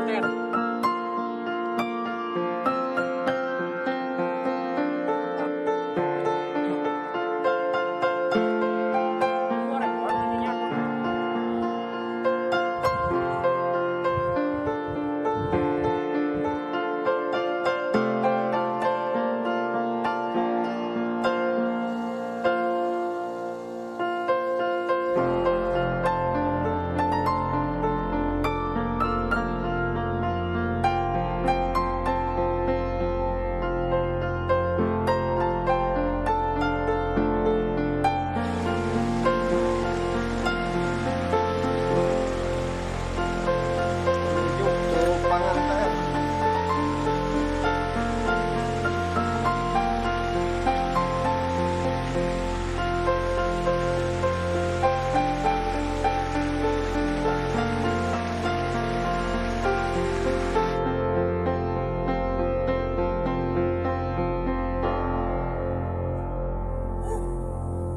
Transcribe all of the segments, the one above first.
Pengantin.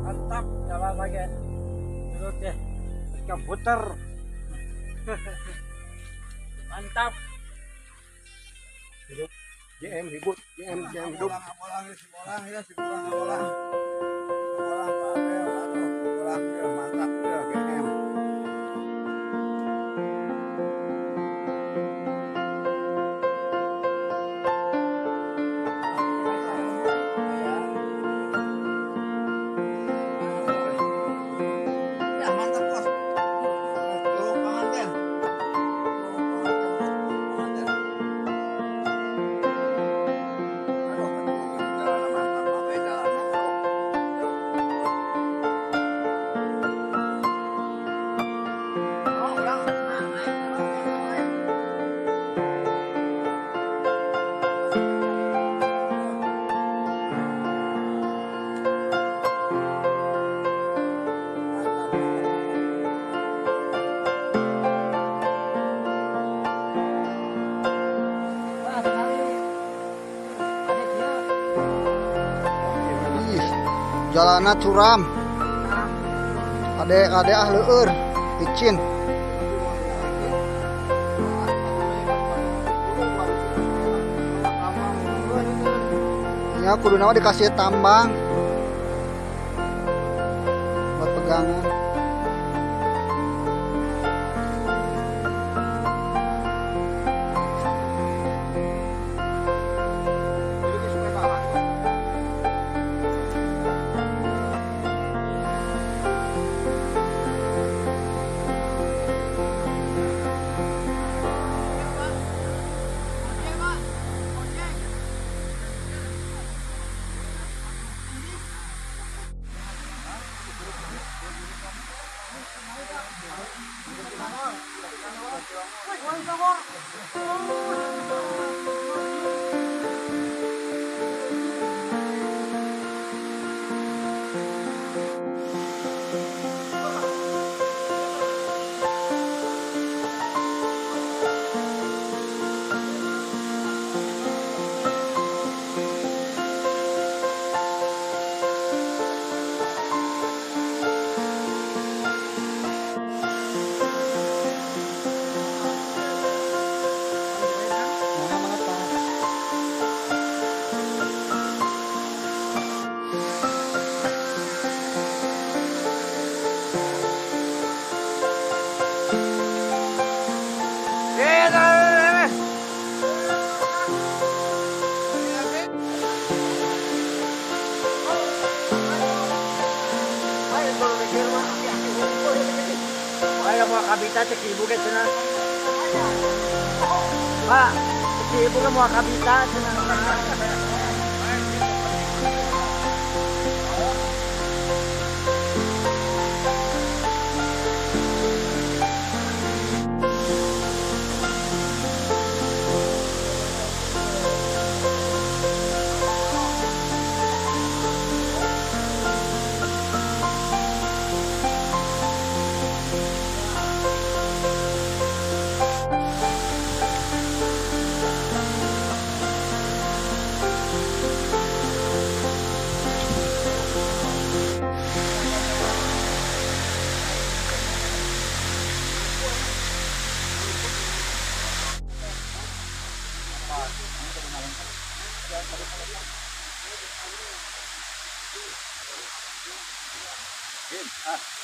Mantap, jalan lagi. Terus ya, komputer. Mantap. Hidup, JM hidup, JM JM hidup. Bolang, ya, si bolang, bolang. Bolang, Pak Abel, aduh, bolang, ya, mantap, ya, GM. Ya, mantap, bos. Curug Panganten. Panganten. Aduh, jalan mantap, apa jalan? Oh, orang. Nah, naik, naik, naik. Wah, sekali. Ada dia. Ih, jalannya curam. Ade-ade ah leueur, licin. Ya kudu nama dikasih tambang buat pegangan. Mana mana Pak? Ayo mau kabita cek ibu ke sana. Pak, cek ibu ke mau kabita sana. Ah.